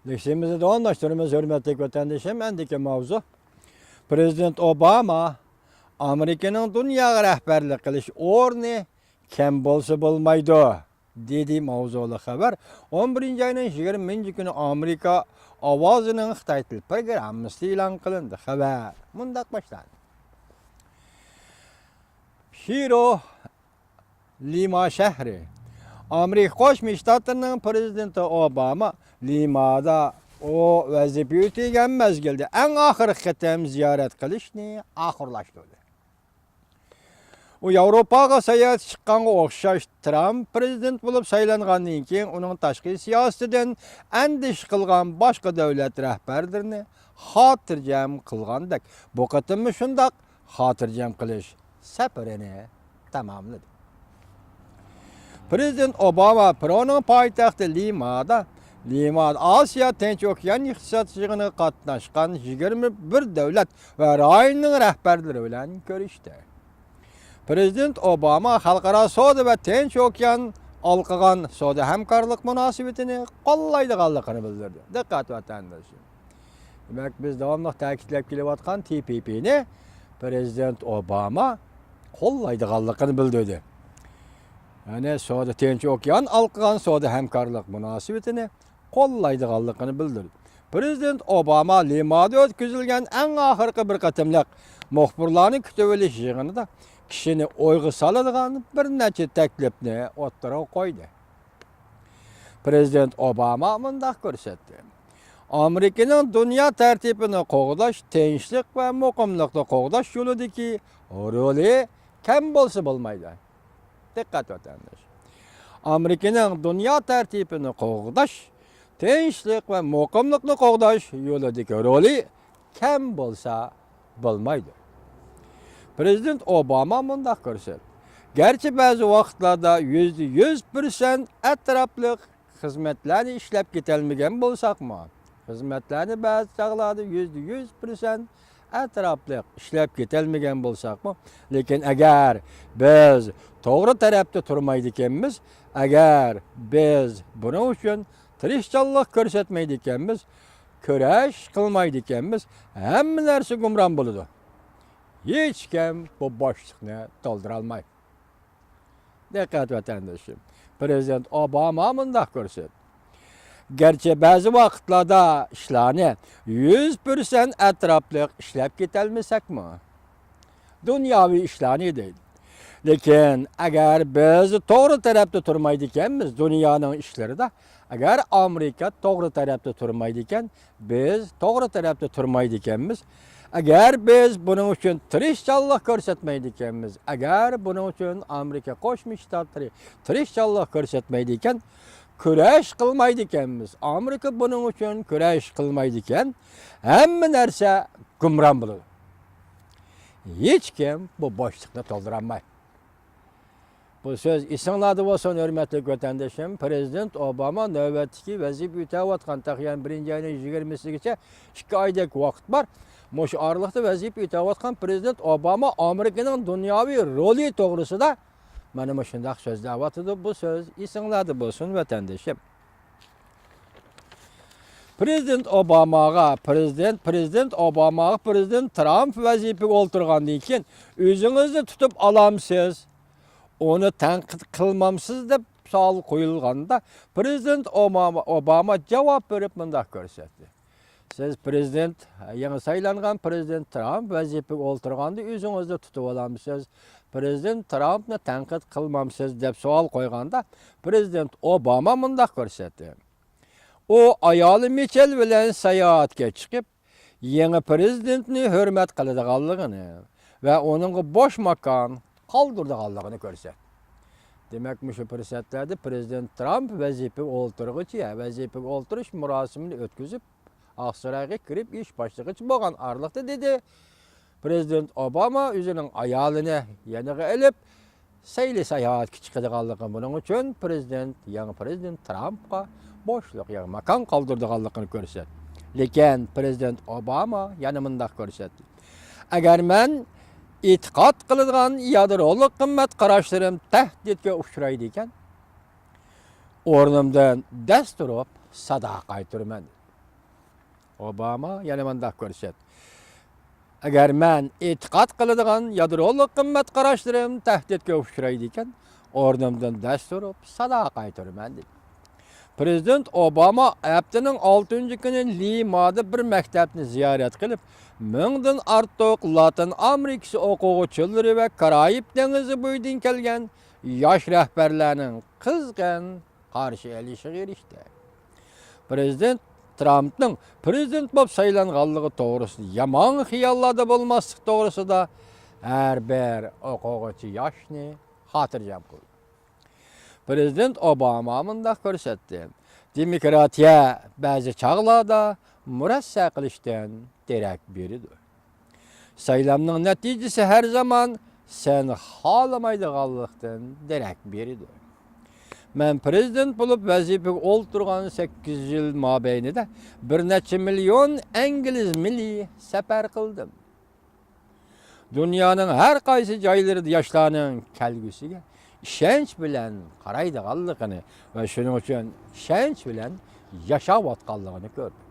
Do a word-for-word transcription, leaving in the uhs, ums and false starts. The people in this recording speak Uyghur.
لېكسىيىمىزنى داۋاملاشتۇرىمىز، ھۆرمەتلىك ۋەتەندىشىم. ئەندىكى ماۋزۇ، پىرېزىدېنت ئوباما: «ئامېرىكىنىڭ دۇنياغا رەھبەرلىك قىلىش ئورنى كەم بولسا بولمايدۇ» دېدى ماۋزۇلۇق خەۋەر. ئون بىرىنچى ئاينىڭ يىگىرمىنچى كۈنى ئامېرىكا ئاۋازىنىڭ خىتاي تىل پروگراممىسىدا ئېلان قىلىندى. خەۋەر مۇنداق باشلاندى. پېرۇ، لىما شەھىرى. ئامېرىكا قوشما شتاتلىرىنىڭ پىرېزىدېنتى ئوباما لىمادا ئۇ ۋەزىپە ئۆتىگەن مەزگىلدە ئەڭ ئاخىرقى قېتىم زىيارەت قىلىشنى ئاخىرلاشتۇردى. ئۇ ياۋروپاغا ساياھەتكە چىققانغا ئوخشاش، ترامپ پىرېزىدېنت بولۇپ سايلانغاندىن كېيىن ئۇنىڭ تاشقى سىياسىتىدىن ئەندىشە قىلغان باشقا دۆلەت رەھبەرلىرىنى خاتىرجەم قىلغاندەك، بۇ قېتىممۇ شۇنداق خاتىرجەم قىلىش سەپىرىنى تاماملىدى. پىرېزىدېنت ئوباما پېرۇنىڭ پايتەختى لىمادا، لىمادا ئاسىيا تىنچ ئوكيان ئىقتىساد يىغىنىغا قاتناشقان يىگىرمە بىر دۆلەت ۋە رايوننىڭ رەھبەرلىرى بىلەن كۆرۈشتى. پىرېزىدېنت ئوباما خەلقئارا سودا ۋە تىنچ ئوكيان ھالقىغان سودا ھەمكارلىق مۇناسىۋىتىنى قوللايدىغانلىقىنى بىلدۈردى. دىققەت ۋەتەندىشىم! دېمەك، بىز داۋاملىق تەكىتلەپ كېلىۋاتقان تى پى پىنى پىرېزىدېنت ئوباما قوللايدىغانلىقىنى بىلدۈردى. يەنى سودا، تىنچ ئوكيان ھالقىغان سودا ھەمكارلىق مۇناسىۋىتىنى قوللايدىغانلىقىنى بىلدۈردى. پىرېزىدېنت ئوباما لىمادا ئۆتكۈزۈلگەن ئەڭ ئاخىرقى بىر قېتىملىق مۇخبىرلارنى كۈتۈۋېلىش يىغىنىدا كىشىنى ئويغا سالىدىغان بىر نەچچە تەكلىپنى ئوتتۇرىغا قويدى. پىرېزىدېنت ئوباما مۇنداق كۆرسەتتى: «ئامېرىكىنىڭ دۇنيا تەرتىپىنى قوغداش، تىنچلىق ۋە مۇقىملىقنى قوغداش يولىدىكى رولى كەم بولسا بولمايدۇ.» دىققەت ۋەتەنداش! ئامېرىكىنىڭ دۇنيا تەرتىپىنى قوغداش، تىنچلىق ۋە مۇقىملىقنى قوغداش يولىدىكى رولى كەم بولسا بولمايدۇ. پىرېزىدېنت ئوباما مۇنداق كۆرسەتتى: «گەرچە بەزى ۋاقىتلاردا يۈزدە يۈز پىرسەنت ئەتراپلىق خىزمەتلەرنى ئىشلەپ كېتەلمىگەن بولساقمۇ، خىزمەتلەرنى بەزى چاغلاردا يۈزدە يۈز پىرسەنت ئەتراپلىق ئىشلەپ كېتەلمىگەن بولساقمۇ، لېكىن ئەگەر بىز توغرا تەرەپتە تۇرمايدىكەنمىز، ئەگەر بىز بۇنىڭ ئۈچۈن تىرىشچانلىق كۆرسەتمەيدىكەنمىز، كۈرەش قىلمايدىكەنمىز، ھەممە نەرسە گۇمران بولىدۇ. ھېچكىم بۇ بوشلۇقنى تولدۇرالمايدۇ.» دىققەت ۋەتەندىشىم! پىرېزىدېنت ئوباما مۇنداق كۆرسەتتى: «گەرچە بەزى ۋاقىتلاردا ئىشلارنى يۈز پىرسەنت ئەتراپلىق ئىشلەپ كېتەلمىسەكمۇ، دۇنياۋى ئىشلارنى دەيدۇ، لېكىن ئەگەر بىز توغرا تەرەپتە تۇرمايدىكەنمىز دۇنيانىڭ ئىشلىرىدا، ئەگەر ئامېرىكا توغرا تەرەپتە تۇرمايدىكەن، بىز توغرا تەرەپتە تۇرمايدىكەنمىز، ئەگەر بىز بۇنىڭ ئۈچۈن تىرىشچانلىق كۆرسەتمەيدىكەنمىز، ئەگەر بۇنىڭ ئۈچۈن ئامېرىكا قوشما شتاتلىرى تىرىشچانلىق كۆرسەتمەيدىكەن، كۈرەش قىلمايدىكەنمىز، ئامېرىكا بۇنىڭ ئۈچۈن كۈرەش قىلمايدىكەن، ھەممە نەرسە گۇمران بولىدۇ. ھېچكىم بۇ بوشلۇقنى تولدۇرالمايدۇ.» بۇ سۆز ئېسىڭلاردا بولسۇن، ھۆرمەتلىك ۋەتەندىشىم. پىرېزىدېنت ئوباما نۆۋەتتىكى ۋەزىپە ئۆتەۋاتقان، تېخى يەنە بىرىنچى ئاينىڭ يىگىرمىسىگىچە ئىككى ئايدەك ۋاقىت بار. مۇشۇ ئارىلىقتا ۋەزىپە ئۆتەۋاتقان پىرېزىدېنت ئوباما ئامېرىكىنىڭ دۇنياۋى رولى توغرىسىدا مانا مۇشۇنداق سۆزلەۋاتىدۇ. بۇ سۆز ئېسىڭلاردا بولسۇن، ۋەتەندىشىم. پىرېزىدېنت ئوباماغا، پىرېزىدېنت، پىرېزىدېنت ئوباماغا پىرېزىدېنت ترامپ ۋەزىپىگە ئولتۇرغاندىن كېيىن ئۆزىڭىزنى تۇتۇپ ئالامسىز، ئۇنى تەنقىد قىلمامسىز دەپ سوئال قويۇلغاندا، پىرېزىدېنت ئوباما، ئوباما جاۋاب بېرىپ مۇنداق كۆرسەتتى: «سىز پىرېزىدېنت، يېڭى سايلانغان پىرېزىدېنت ترامپ ۋەزىپىگە ئولتۇرغاندا ئۆزىڭىزنى تۇتۇۋالامسىز؟ پىرېزىدېنت ترامپنى تەنقىد قىلمامسىز؟» دەپ سوئال قويغاندا، پىرېزىدېنت ئوباما مۇنداق كۆرسەتتى: ئۇ ئايالى مىچېل بىلەن ساياھەتكە چىقىپ، يېڭى پىرېزىدېنتنى ھۆرمەت قىلىدىغانلىقىنى ۋە ئۇنىڭغا بوش ماكان قالدۇرىدىغانلىقىنى كۆرسەتتى. دېمەك، مۇشۇ پۇرسەتلەردە پىرېزىدېنت ترامپ ۋەزىپىگە ئولتۇرغۇچە، ۋەزىپىگە ئولتۇرۇش مۇراسىمىنى ئۆتكۈزۈپ، ئاقسارايغا كىرىپ ئىش باشلىغۇچە بولغان ئارىلىقتا، دېدى، پىرېزىدېنت ئوباما ئۆزىنىڭ ئايالىنى يېنىغا ئېلىپ، سەيلە ساياھەتكە چىقىدىغانلىقى، بۇنىڭ ئۈچۈن پىرېزىدېنت، يېڭى پىرېزىدېنت ترامپقا بوشلۇق، يېڭى ماكان قالدۇرىدىغانلىقىنى كۆرسەتتى. لېكىن پىرېزىدېنت ئوباما يەنە مۇنداق كۆرسەتتى: «ئەگەر مەن ئېتىقاد قىلىدىغان يادرولۇق قىممەت قاراشلىرىم تەھدىتكە ئۇچرايدىكەن، ئورنۇمدىن دەس تۇرۇپ سادا قايتۇرىمەن.» ئوباما يەنە مۇنداق كۆرسەت. ئەگەر مەن ئېتىقاد قىلىدىغان يادرولۇق قىممەت قاراشلىرىم تەھدىتكە ئۇچرايدىكەن، ئورنۇمدىن دەس تۇرۇپ، سادا قايتۇرىمەن، دېدى. پىرېزىدېنت ئوباما ھەپتىنىڭ ئالتىنچى كۈنى لىمادا بىر مەكتەپنى زىيارەت قىلىپ، مىڭدىن ئارتۇق لاتىن ئامېرىكىسى ئوقۇغۇچىلىرى ۋە كارايىب دېڭىزى بويىدىن كەلگەن ياش رەھبەرلەرنىڭ قىزغىن قارشى ئېلىشىغا ئېرىشتى. پىرېزىدېنت ترامپنىڭ پىرېزىدېنت بولۇپ سايلانغانلىقى توغرىسىدا يامان خىياللاردا بولماسلىق توغرىسىدا ھەر بىر ئوقۇغۇچى ياشنى خاتىرجەم قىلدى. پىرېزىدېنت ئوباما مۇنداق كۆرسەتتى: دېموكراتىيە بەزى چاغلاردا مۇرەسسە قىلىشتىن دېرەك بېرىدۇ. سايلامنىڭ نەتىجىسى ھەر زامان سەن خالىمايدىغانلىقتىن دېرەك بېرىدۇ. مەن پىرېزىدېنت بولۇپ ۋەزىپىگە ئولتۇرغان سەككىز يىل مابەينىدە بىر نەچچە مىليون ئىنگلىز مىلى سەپەر قىلدىم. دۇنيانىڭ ھەر قايسى جايلىرىدا ياشلارنىڭ كەلگۈسىگە ئىشەنچ بىلەن قارايدىغانلىقىنى ۋە شۇنىڭ ئۈچۈن ئىشەنچ بىلەن ياشاۋاتقانلىقىنى كۆردۈم.